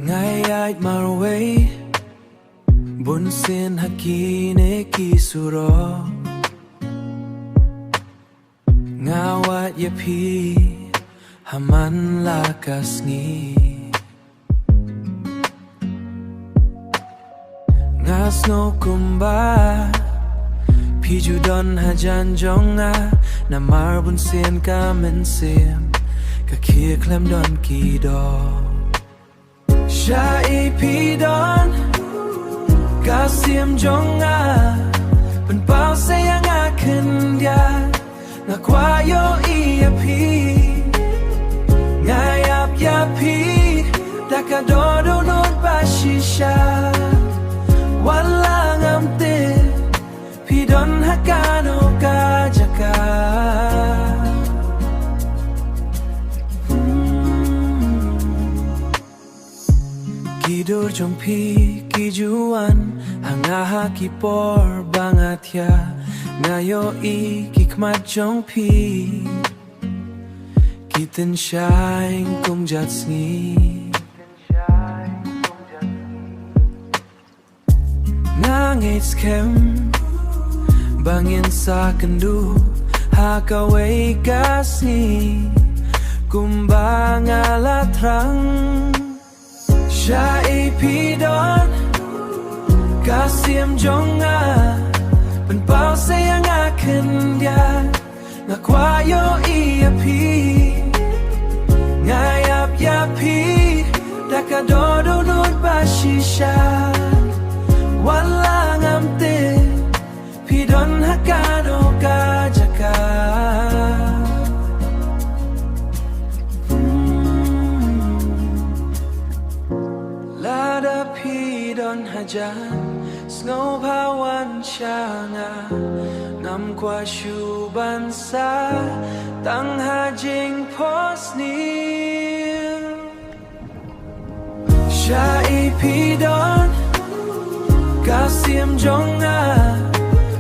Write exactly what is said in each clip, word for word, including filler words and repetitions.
Nga ïaid marwei bun sien ha kine ki surok. Nga wad ïa phi ha man la ka sngi. Nga sngew kumba phi ju don hajan jong nga, namar bun sien ka mynsiem ka khie khlem don ki doh. Sha i phi don ka sim jong nga, pynpaw sa ïa nga khyndiat. Nga kwah ïohi ïa phi, nga ïap ïa phi da ka dohnud ba shisha. Wat la ngam tip phi don ha kano ka jaka. Hmm. Ki dur jong phi ki ju wan ha nga ha ki por ba nga thiah. Nga ïohi ki khmat jong phi ki tynshaiñ kum jat sngi. Nga ngeit skhem ba ngin sa kynduh ha kawei ka sngi, kumba nga la thrang. Sha i phi don ka sim jong nga, pynpaw sa ïa nga khyndiat. Nga kwah ïohi ïa phi, nga ïap ïa phi da ka dohnud ba shisha. Wat la ngam tip phi don ha kano ka jaka. Hmm. Lada phi don hajan, sngewbha wan sha nga. Ngam kwah shuh ban sah tang ha jingphohsniew. Sha i phi don ka sim jong nga,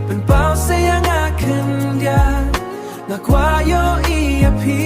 pynpaw sa ïa nga khyndiat. Nga kwah ïohi ïa phi,